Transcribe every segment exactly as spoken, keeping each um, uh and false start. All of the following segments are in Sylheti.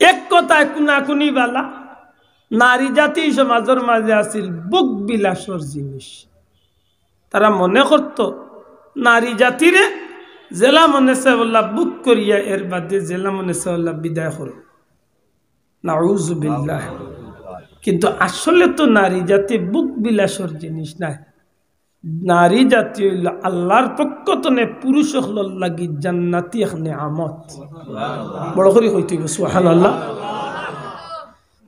এক কথায় কুনাকুনি বালা, নারী জাতি সমাজর মাঝে আছিল ভোগ বিলাসর জিনিস। তারা মনে করত নারী জাতিরে যেলা মনে চায় অলা ভোগ করিয়া এর বাদে যেলা মনে চায় অলা বিদায় করো। নাউজুবিল্লাহ। কিন্তু আসলে তো নারী জাতি ভোগ বিলাসর জিনিস নায়। নারী জাতি অইল আল্লাহর পক্ষ তনে পুরুষ অকলর লাগি জান্নাতি এক নিয়ামত। বড় করি কইতে অইব, সুবহানাল্লাহ।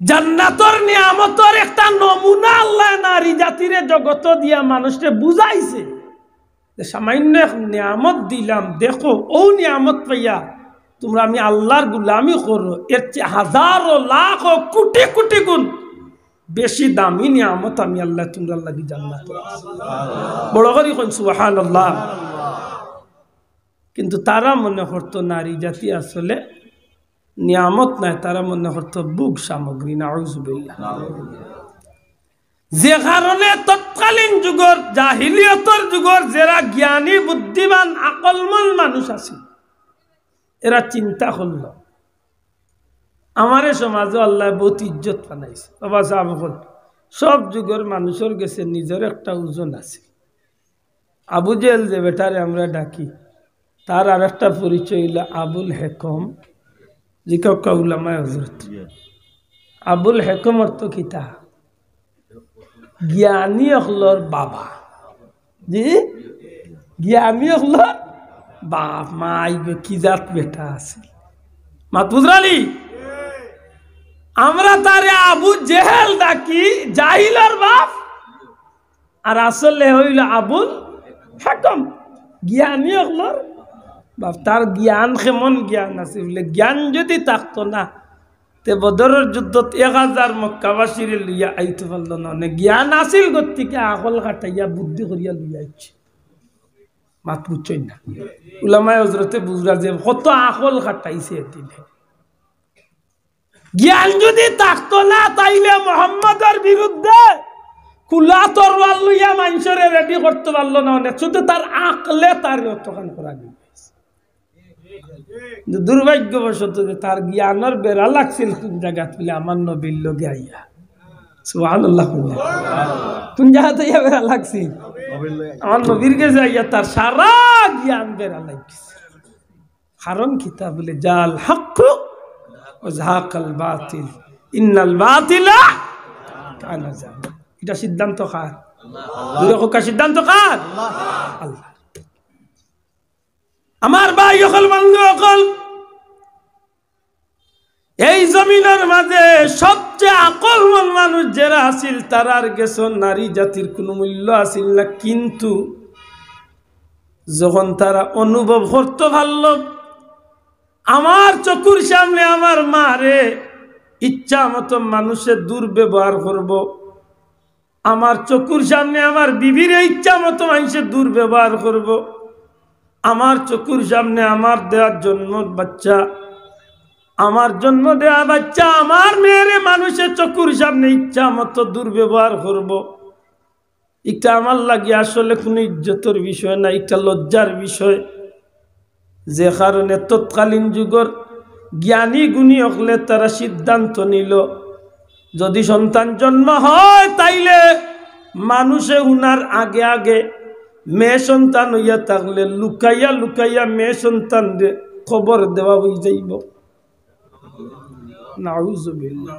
জান্নাতর নিয়ামতর একটা নমুনা আল্লায় নারী জাতিরে জগত দিয়া মানুষরে বুঝাইছে যে সামান্য এক নিয়ামত দিলাম, দেখো, অউ নিয়ামত পাইয়া তুমরা আমি আল্লাহর গুলামি করো, এর চেয়ে হাজারো লাখো কোটি কোটি গুণ বেশি দামি নিয়ামত আমি আল্লায় তুমরার লাগি জান্নাত। বড় করি কইন সুবহানাল্লাহ। কিন্তু তারা মনে করত নারী জাতি আসলে নিয়ামত নায়, তারা মনে করত ভোগ সামগ্রী। নাউজুবিল্লাহ। যে কারণে তৎকালীন যুগর, জাহিলিয়তর যুগর যেরা জ্ঞানী বুদ্ধিমান আকলমন মানুষ আছিল, এরা চিন্তা করল, আমারে সমাজো আল্লায় বহুত ইজ্জত বানাইছে। বাবা সাব অকল, সব যুগর মানুষর গেছে নিজর একটা ওজন আছে। আবু জেহেল যে বেটারে আমরা ডাকি, তার আর একটা পরিচয় অইল আবুল হেকম। জি কউক্কা উলামায়ে হজরত। আবুল হেকম অর্থ কিতা? জ্ঞানী অকলর বাবা। জি, জ্ঞানী অকলর বাপ। মাই গো, কি জাত বেটা আছে। মাত বুঝরানি? আমরা তারে আবু জেহেল ডাকি, জাহিলর বাপ। আর আসলে অইল আবুল হেকম, জ্ঞানী অকলর বাপ। তার জ্ঞান কেমন জ্ঞান আছে বুলে, জ্ঞান যদি থাকতো না, তে বদরর যুদ্ধত এক হাজার মক্কাবাসীরে লইয়া আইতো পারলো না। মানে জ্ঞান আছিল গতিকে আকল খাটাইয়া বুদ্ধি করিয়া লইয়া আইছে। মাত বুঝছইন না? উলামায়ে হজরতে বুঝরা যে কত আকল খাটাইছে এদিনে। জ্ঞান যদি থাকতো না, তাইলে মোহাম্মদর বিরুদ্ধে খুলা তরোয়াল লইয়া মানষরে রেডি করতো পারলো না অনে। শুধু তার আকলে তার অতখান করা দিবে। কিন্তু দুর্ভাগ্যবশত যে তার জ্ঞানর বেড়া লাগছিল কুন জাগাত বুলে আমার নবীর লগে আইয়া। সুবহানাল্লাহ। কুন জাগাত আইয়া বেড়া লাগছিল? আমার নবীর গেছে আইয়া তার সারা জ্ঞান বেড়া লাগছে। কারণ কিতা বুলে, জাআল হাক্কু ওয়া জাহাকাল বাতিল, ইন্নাল বাতিলা কানা জাহুকা। এটা সিদ্ধান্ত কার? জোরে কউক্কা, সিদ্ধান্ত কার? আল্লাহ। আমার ভাই অকল, বন্ধু অকল, এই জমিনর মাঝে সবচেয়ে আকলমন মানুষ যেরা আছিল, তারার গেছে নারী জাতির কুনু মূল্য আছিল না। কিন্তু যখন তারা অনুভব করতো পারলো, আমার চকুর সামনে আমার মারে ইচ্ছা মতো মানুষে দুর্ব্যবহার করবো, আমার চকুর সামনে আমার বিবিরে ইচ্ছা মতো মানষে দুর্ব্যবহার করবো, আমার চকুর সামনে আমার দেওয়ার জন্মর বাচ্চা, আমার জন্ম দেওয়া বাচ্চা, আমার মেয়েরে মানুষে চকুর সামনে ইচ্ছা মতো দুর্ব্যবহার করবো, ইটা আমার লাগি আসলে কুনু ইজ্জতর বিষয় না, ইটা লজ্জার বিষয়। যে কারণে তৎকালীন যুগর জ্ঞানী গুণী অকলে তারা সিদ্ধান্ত নিলো, যদি সন্তান জন্ম হয়, তাইলে মানুষে হুনার আগে আগে মেয়ে সন্তান অইয়া থাকলে লুকাইয়া লুকাইয়া মেয়ে সন্তানরে কবর দেওয়া অইযাইবো। নাউজুবিল্লাহ।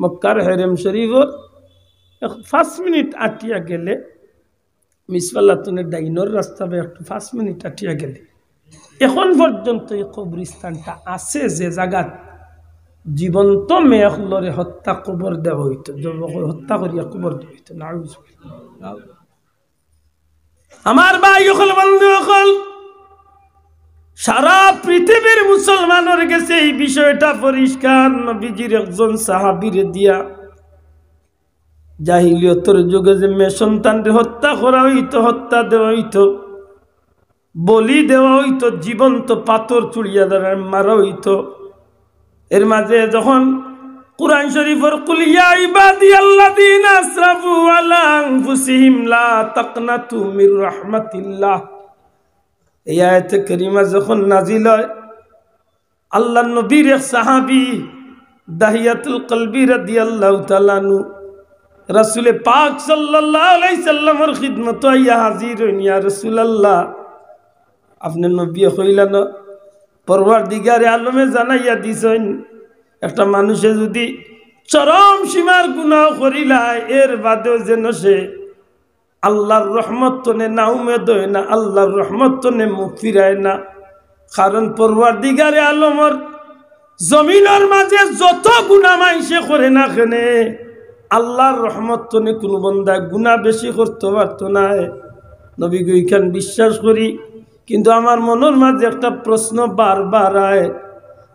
মক্কার হেরেম শরীফর এক পাঁচ মিনিট আটিয়া গেলে, মিসফাল্লা তনে ডাইনর রাস্তা বায় একটু পাঁচ মিনিট আটিয়া গেলে, এখন পর্যন্ত এই কবরস্থানটা আছে, যে জাগাত জীবন্ত মেয়ে অকলরে হত্যা কবর দেওয়া অইতো, জব-, হত্যা করিয়া কবর দেওয়া অইতো। নাউজুবিল্লাহ। আমার ভাই অকল, বন্ধু অকল, সারা পৃথিবীর মুসলমানর গেছে এই বিষয়টা পরিষ্কার। নবীজির একজন সাহাবীরে দিয়া জাহিলিয়তর যুগে যে মেয়ে সন্তানরে হত্যা করা অইতো, হত্যা দেওয়া অইতো, বলি দেওয়া অইতো, জীবন্ত পাথর ছুড়িয়া তারে মারা অইতো। এর মাঝে যখন কোরআন শরীফর "কুল ইয়া ইবাদিয়াল্লাযীনা আসরাফু আলা আনফুসিহিম লা তাকনাতু মির রাহমাতিল্লাহ", এই আয়াতে কারিমা যখন নাজিল হয়, আল্লাহর নবীর এক সাহাবী দাহিয়াতুল কলবি রাদিয়াল্লাহু তাআলা আনহু রাসূলে পাক সাল্লাল্লাহু আলাইহি সাল্লামর খিদমতো আইয়া হাজির অইন, "ইয়া রাসূলুল্লাহ, আপনে নবীয়ে কইলা না, পরওয়ারদিগারে আলমে জানাইয়া দিছইন, একটা মানুষে যুদি চরম সীমার গুনাহ করিলায়, এর বাদেও যেন সে আল্লাহর রহমত তনে না উমেদ অয় না, আল্লাহর রহমত তনে মুখ ফিরায় না। কারণ পরওয়ারদিগারে আলমর জমিনর মাঝে যত গুনাহ মাইনষে করে না কেনে, আল্লাহর রহমত তনে কুনু বন্দায় গুনাহ বেশি করতো পারতো নায়।" নবীগো, ইখান বিশ্বাস করি, কিন্তু আমার মনর মাঝে একটা প্রশ্ন বারবার আয়,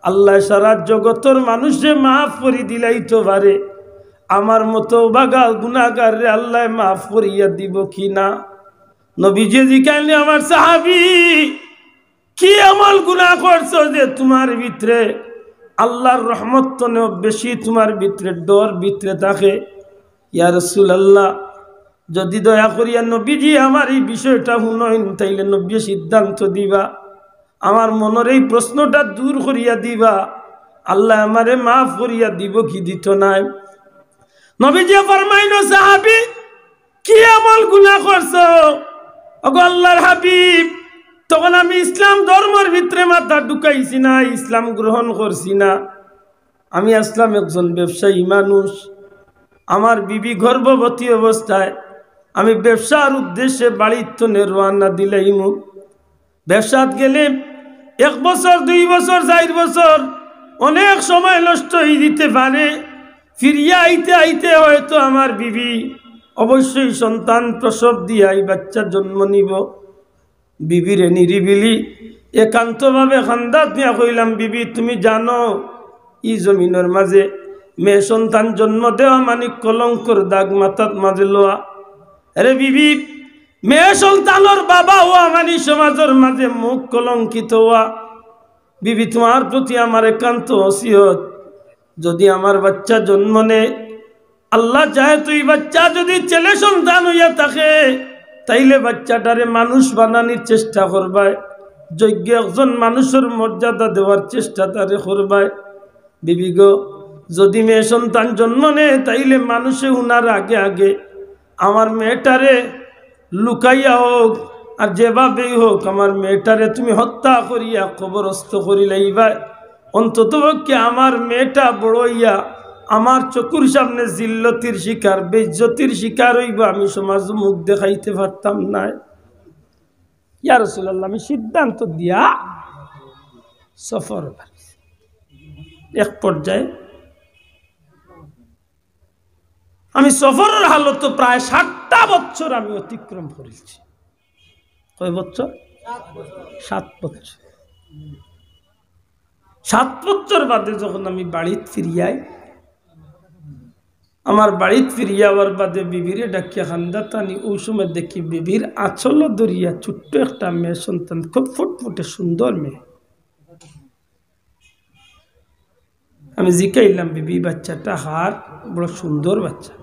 আল্লায় সারা জগতর মানুষরে মাফ করি দিলাইতো পারে, আমার মতো বাগা গুনাগাররে আল্লায় মাফ করিয়া দিবো কি না? নবীজিয়ে জিকাইলে, "আমার সাহাবী, কি এমন গুনাহ করছো যে তুমার ভিতরে আল্লাহর রহমত তনেও বেশি তুমার ভিতরে ডর ভিতরে থাকে?" ইয়া রাসূলুল্লাহ, যুদি দয়া করিয়া নবীজি আমার ই বিষয়টা হুনইন, তাইলে নবীয়ে সিদ্ধান্ত দিবা, আমার মনর এই প্রশ্নটা দূর করিয়া দিবা, আল্লায় আমারে মাফ করিয়া দিবো কি দিতো নায়। নবীজিয়ে ফরমাইন, "সাহাবী, কি এমন গুনাহ করছো?" "ওগো আল্লাহর হাবিব, তখন আমি ইসলাম ধর্মর ভিতরে মাথা ঢুকাইছি না, ইসলাম গ্রহণ করছি না। আমি আছলাম একজন ব্যবসায়ী মানুষ। আমার বিবি গর্ভবতী অবস্থায় আমি ব্যবসার উদ্দেশ্যে বাড়ির তনে রওয়ানা দিলাইমু। ব্যবসাত গেলে এক বছর, দুই বছর, চাইর বছর, অনেক সময় নষ্ট অই দিতে পারে। ফিরিয়া আইতে আইতে হয়তো আমার বিবি অবশ্যই সন্তান প্রসব দিয়া ই বাচ্চা জন্ম নিবো।" বিবিরে নিরিবিলি একান্তভাবে কান্দাত নিয়া কইলাম, "বিবি, তুমি জানো ই জমিনর মাঝে মেয়ে সন্তান জন্ম দেওয়া মানি কলঙ্কর দাগ মাথাত মাঝে লওয়া। আরে বিবি, মেয়ে সন্তানর বাবা অওয়া মানি সমাজর মাঝে মুখ কলঙ্কিত অওয়া। বিবি, তুমার প্রতি আমার একান্ত ওসিয়ত, যুদি আমার বাচ্চা জন্ম নেয়, আল্লাহ চায় তো ই বাচ্চা যুদি ছেলে সন্তান অইয়া থাকে, তাইলে বাচ্চাটারে মানুষ বানানির চেষ্টা করবায়, যোগ্য একজন মানুষর মর্যাদা দেওয়ার চেষ্টা তারে করবায়। বিবি গো, যুদি মেয়ে সন্তান জন্ম নেয়, তাইলে মানুষে হুনার আগে আগে আমার মেয়েটারে লুকাইয়া হোক আর যেভাবেই হোক, আমার মেয়েটারে তুমি হত্যা করিয়া কবরস্থ করিলাইবায়। অন্ততপক্ষে আমার মেয়েটা বড় অইয়া আমার চকুর সামনে জিল্লতির শিকার, বেইজ্জতির শিকার অইবো, আমি সমাজো মুখ দেখাইতে পারতাম নায়।" ইয়া রাসূলুল্লাহ, আমি সিদ্ধান্ত দিয়া সফর বাড়ি। এক পর্যায়ে আমি সফরর হালতো প্রায় সাতটা বছর আমি অতিক্রম করিলছি। কয় বছর? সাত বছর। সাত বছর বাদে যখন আমি বাড়িত ফিরিয়াই, আমার বাড়িত ফিরিয়া আওয়ার বাদে বিবিরে ডাকিয়া কান্দাত আনি, অউ সময় দেখি বিবির আঁচলো ধরিয়া ছোট্ট একটা মেয়ে সন্তান, খুব ফুটফুটে সুন্দর মেয়ে। আমি জিকাইলাম, "বিবি, বাচ্চাটা কার?" "বড় সুন্দর বাচ্চা।"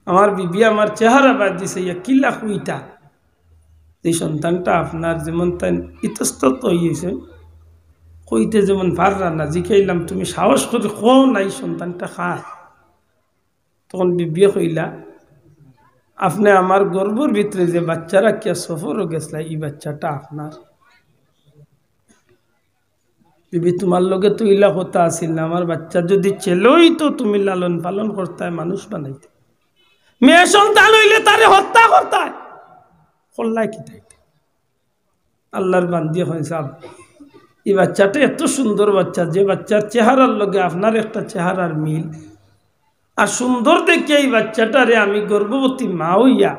আমার বিবি আমার চেহারা বায় দিছে, "ইয়া কিলা কইতা? এই সন্তানটা আপনার?" যেমন তাই ইতস্তত অইছে, কইতে যেমন পাররা না। জিকাইলাম, "তুমি সাহস করি কও না, এই সন্তানটা কার?" তখন বিবিয়ে কইলা, "আপনে আমার গর্ভর ভিতরে যে বাচ্চা রাখিয়া সফরো গেছলা, ই বাচ্চাটা আপনার।" বিবি, তুমার লগে তো ইলা কথা আছিল না, আমার বাচ্চা যুদি ছেলে অইতো তুমি লালন পালন করতায়, মানুষ বানাইতায়, মেয়ে সন্তান অইলে তারে হত্যা করতায়, করলায় কিতা ইতা? আল্লাহর বান্দিয়ে কইন, "সাব, ই বাচ্চাটা এত সুন্দর বাচ্চা, যে বাচ্চার চেহারার লগে আপনার একটা চেহারার মিল, আর সুন্দর দেখিয়া ই বাচ্চাটারে আমি গর্ভবতী মা অইয়া,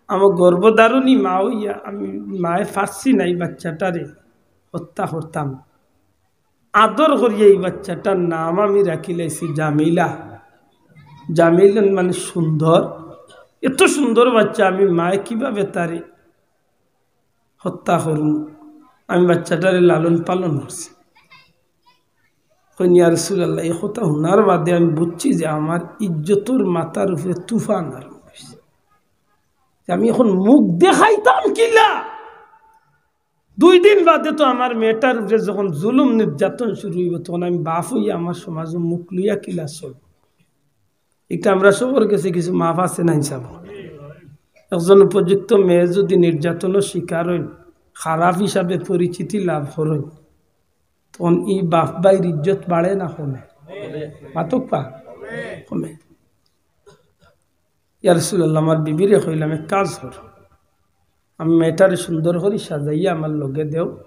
আমার গর্ভধারণী মা অইয়া আমি মায়ে পারছি না ই বাচ্চাটারে হত্যা করতাম। আদর করিয়া ই বাচ্চাটার নাম আমি রাখিলাইছি জামিলা।" জামিলা মানে সুন্দর, এত সুন্দর বাচ্চা, আমি মায়ে কিভাবে তারে হত্যা করমু? আমি বাচ্চাটারে লালন পালন করছি। কইন, "ইয়া রাসূলুল্লাহ, এই কথা হুনার বাদে আমি বুঝছি যে আমার ইজ্জতর মাথার উপরে তুফান আরম্ভ অইছে, যে আমি এখন মুখ দেখাইতাম কিলা?" দুই দিন বাদে তো আমার মেয়েটার উপরে যখন জুলুম নির্যাতন শুরু অইবো, তখন আমি বাপ অইয়া আমার সমাজো মুখ লইয়া কিলা চলমু? ইটা আমরা সবর গেছে কিছু মাফ আছে না হিসাব? একজন উপযুক্ত মেয়ে যদি নির্যাতনর শিকার অইন, খারাপ হিসাবে পরিচিতি লাভ করইন, তখন ই বাপ ভাইর ইজ্জত বাড়ে না কমে? মাতউক্কা, কমে। ইয়া রাসূলুল্লাহ, আমার বিবিরে কইলাম, "এক কাজ কর, আমি মেয়েটারে সুন্দর করি সাজাইয়া আমার লগে দেও।"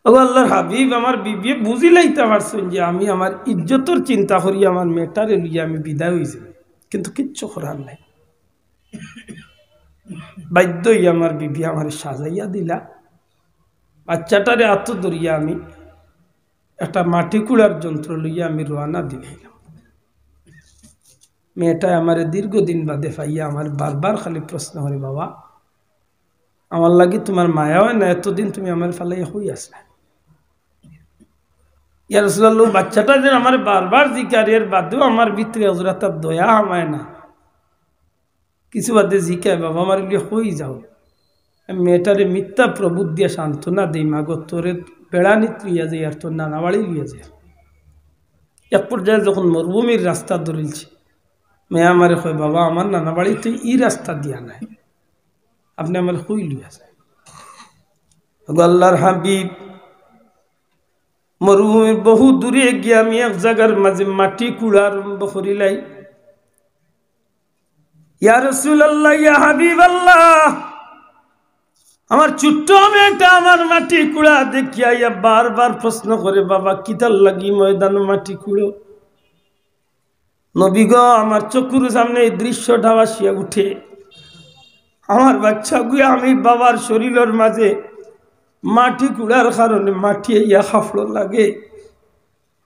ওগো আল্লাহর হাবিব, আমার বিবিয়ে বুঝিলাইতা পারছইন যে আমি আমার ইজ্জতর চিন্তা করি আমার মেয়েটারে লইয়া আমি বিদায় অইছি, কিন্তু কিচ্ছু করার নাই। বাধ্য অইয়া আমার বিবি আমারে সাজাইয়া দিলা। বাচ্চাটারে আতো ধরিয়া আমি একটা মাটি কুড়ার যন্ত্র লইয়া আমি রওয়ানা দিলাইলাম। মেয়েটায় আমারে দীর্ঘদিন বাদে পাইয়া আমারে বারবার খালি প্রশ্ন করে, "বাবা, আমার লাগি তুমার মায়া অয় না? এতদিন তুমি আমারে ফালাইয়া কই আছলায়?" ইয়া রাসূলুল্লাহ, বাচ্চাটা যে আমারে বারবার জিকার, এর বাদেও আমার ভিতরে হজরত আর দয়া হামায় না। কিছু বাদে জিকায়, "বাবা, আমারে লইয়া কই যাও?" আমি মেয়েটারে মিথ্যা প্রবোধ দিয়া সান্ত্বনা দেই, "মাগো, তোরে বেড়ানিত লইয়া যাই আর তোর নানা বাড়ি লইয়া যাই।" এক পর্যায়ে যখন মরুভূমির রাস্তা ধরিলছি, মেয়ে আমারে কয়, "বাবা, আমার নানা বাড়ি তো ই রাস্তা দিয়া নায়, আপনে আমারে কই লইয়া যাইন?" ওগো আল্লাহর হাবিব, মরুভূমির বহু দূরে গিয়া আমি এক জাগার মাঝে মাটি কুড়া আরম্ভ করিলাই। ইয়া রাসূলুল্লাহ, ইয়া হাবিবাল্লাহ, আমার ছোট্ট মেয়েটা আমার মাটি কুড়া দেখিয়া ইয়া বারবার প্রশ্ন করে, "বাবা, কিতার লাগি ময়দানো মাটি কুড়ো?" নবী গো, আমার চকুর সামনে এই দৃশ্যটা ভাসিয়া উঠে। আমার বাচ্চাগুয়ে আমি বাবার শরীলর মাঝে মাটি কুড়ার কারণে মাটি আইয়া কাপড়ো লাগে।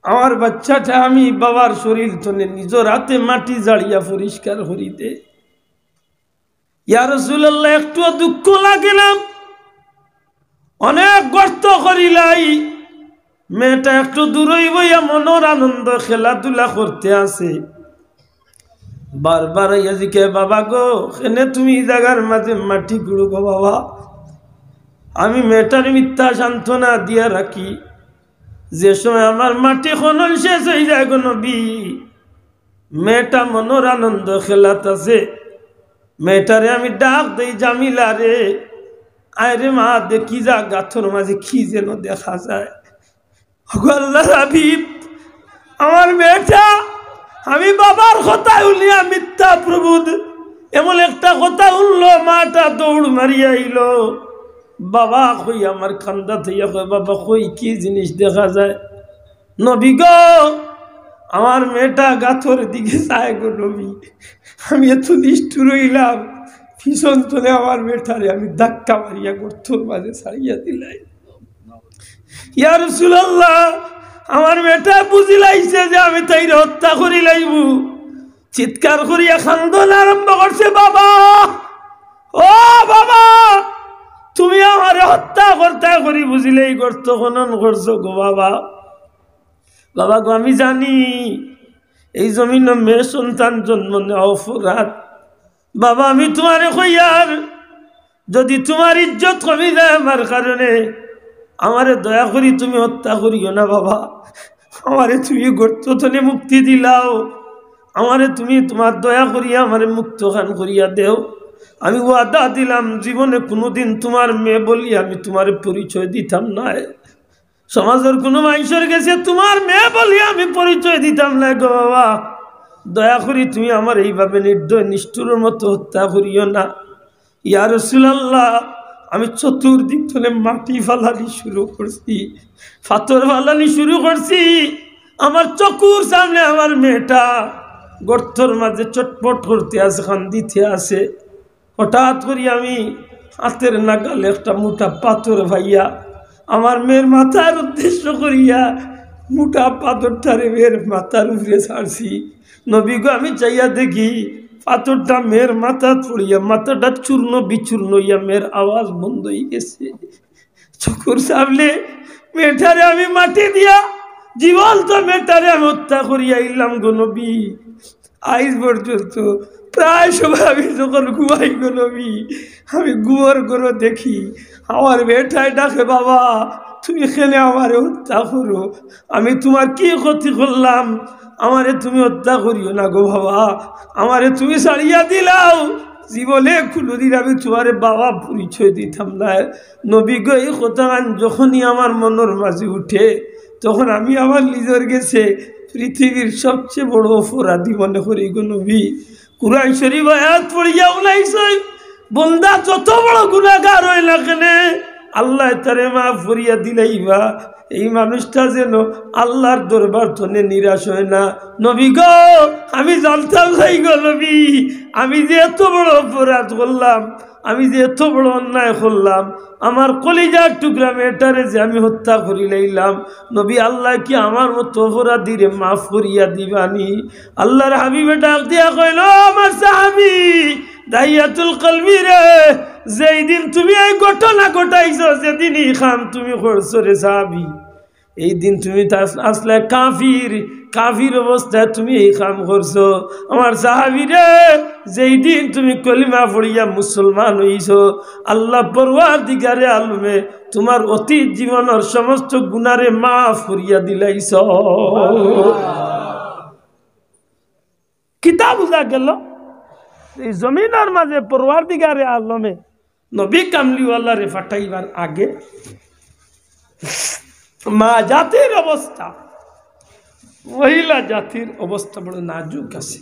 আমার বাচ্চাটা আমি বাবার শরীল তনে নিজর আতে মাটি জাড়িয়া পরিষ্কার করি দে। ইয়া রাসূলুল্লাহ, একটুও দুঃখ লাগে না, অনেক গর্ত করিলাই, মেয়েটা একটু দূরই বইয়া মনর আনন্দ খেলাধুলা করতে আছে। বারবার আইয়া জিকে, "বাবা গো, কেনে তুমি ই জাগার মাঝে মাটি কুড়ো গো বাবা?" আমি মেয়েটার মিথ্যা সান্ত্বনা দিয়া রাখি, যে সময় আমার মাটি খনন শেষ অই যায় গো নবী, মেয়েটা মনর আনন্দ খেলাত আছে। মেয়েটারে আমি ডাক দেই, "জামিলা রে, আয় রে মা, দেখি যা গাথর মাঝে কি যেন দেখা যায়।" ওগো আল্লাহর হাবিব, আমার মেয়েটা, আমি বাবার কথা হুনিয়া মিথ্যা প্রবোধ, এমন একটা কথা হুনলো, মাটা দৌড় মারিয়া আইলো। বাবা কই আমার কান্দা থইয়া কয়, "বাবা কই কি জিনিস দেখা যায়?" নবী গো, আমার মেয়েটা গাথর দিকে চায় গো নবী, আমি এত নিষ্ঠুর অইলাম, পিছন তনে আমার মেয়েটারে আমি ধাক্কা মারিয়া গর্তর মাঝে ছাড়িয়া দিলাই। ইয়া রাসূলুল্লাহ, আমার মেয়েটা বুঝিলাইছে যে আমি তাইরে হত্যা করিলাইমু। চিৎকার করিয়া কান্দন আরম্ভ করছে, "বাবা, ও বাবা, তুমি আমারে হত্যা করতায় করি বুঝিলে ই গর্ত খনন করছো গো বাবা। বাবা গো, আমি জানি এই জমিনো মেয়ে সন্তান জন্ম নেওয়া অপরাধ। বাবা, আমি তুমারে কইয়ার, যদি তুমার ইজ্জত কমি যায় আমার কারণে, আমারে দয়া করি তুমি হত্যা করিও না বাবা, আমারে তুমি গর্ত তনে মুক্তি দিলাও, আমারে তুমি তুমার দয়া করিয়া আমারে মুক্ত খান করিয়া দেও। আমি ওয়াদা দিলাম, জীবনে কুনুদিন তুমার মেয়ে বলি আমি তুমারে পরিচয় দিতাম নায়, সমাজর কুনু মানষর গেছে তুমার মেয়ে বলি আমি পরিচয় দিতাম নায় গো বাবা। দয়া করি তুমি আমারে এইভাবে নির্দয় নিষ্ঠুরর মতো হত্যা করিও না।" ইয়া রাসূলুল্লাহ, আমি চতুর্দিক তনে মাটি ফালানি শুরু করছি, পাথর ফালানি শুরু করছি। আমার চকুর সামনে আমার মেয়েটা গর্তর মাঝে চটপট করতে আছে, কান্দিতে আছে। হঠাৎ করি আমি আতর নাগালে একটা মুটা পাথর পাইয়া আমার মেয়ের মাথার উদ্দেশ্য করিয়া মুটা পাথরটারে মেয়ের মাথার উপরে ছাড়ছি। নবী গো, আমি চাইয়া দেখি পাথরটা মেয়ের মাথাত পড়িয়া মাথাটা চূর্ণ বিচূর্ণ অইয়া মেয়ের আওয়াজ বন্ধ অই গেছে। চকুর সামনে মেয়েটারে আমি মাটি দিয়া, জীবন্ত মেয়েটারে আমি হত্যা করিয়া আইলাম গো নবী। আইজ পর্যন্ত প্রায় সময় আমি যখন ঘুমাই গো নবী, আমি ঘুমর ঘরো দেখি আমার বেটায় ডাকে, "বাবা, তুমি কেনে আমারে হত্যা করো? আমি তুমার কি ক্ষতি করলাম? আমারে তুমি হত্যা করিও না গো বাবা, আমারে তুমি ছাড়িয়া দিলাও, জীবনে কুনুদিন আমি তুমারে বাবা পরিচয় দিতাম না।" নবী গো, এই কথাখান যখনই আমার মনর মাঝে উঠে, তখন আমি আমার নিজর গেছে পৃথিবীর সবচেয়ে বড় অপরাধী মনে করি গো নবী। কুরআন শরীফ আয়াত পড়িয়া উনাইছইন, বন্দা যত বড় গুনাহগার অয় না কেনে, আল্লায় তারে মাফ করিয়া দিলাইবা। এই মানুষটা যেন আল্লার দরবার তনে নিরাশ অয় না। নবী গো, আমি জানতাম চাই গো নবী, আমি যে এত বড় অপরাধ করলাম, আমি যে এত বড় অন্যায় করলাম, আমার কলিজার টুকরা বেটারে যে আমি হত্যা করিলাইলাম, নবী, আল্লায় কি আমার মতো অপরাধীরে মাফ করিয়া দিবানি? আল্লার হাবিবে ডাক দিয়া কইল, "ও আমার সাহাবী, দাহিয়াতুল কলবি রে, যেই দিন তুমি এই ঘটনা ঘটাইছো, যেদিন এই কাম তুমি করছো রে সাহাবী, এই দিন তুমি তো আস-, আসলে কাফির, কাফির অবস্থায় তুমি এই কাম করছো। আমার সাহাবী রে, যেই দিন তুমি কলিমা পড়িয়া মুসলমান অইছো, আল্লা পরওয়ারদিগারে আলমে তুমার অতীত জীবনর সমস্ত গুনারে মাফ করিয়া দিলাইছ।" কিতা বুঝা গেল? এই জমিনর মাঝে পরওয়ারদিগারে আলমে নবী কামলিওয়ালারে পাঠাইবার আগে মা জাতির অবস্থা, মহিলা জাতির অবস্থা বড় নাজুক আছে।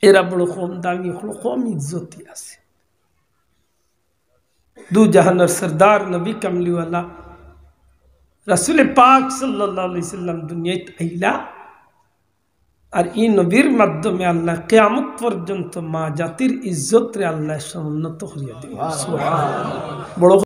এরা বড় কম দামি, বড় কম ইজ্জতি আছে। দু জাহানর সরদার নবী কামলিওয়ালা রাসূলে পাক সাল্লাল্লাহু আলাইহি সাল্লাম দুনিয়াত আইলা, আর ই নবীর মাধ্যমে আল্লায় কিয়ামত পর্যন্ত মা জাতির ইজ্জতরে আল্লায় সমুন্নত করিয়া দিবা। সুবহানাল্লাহ। বড়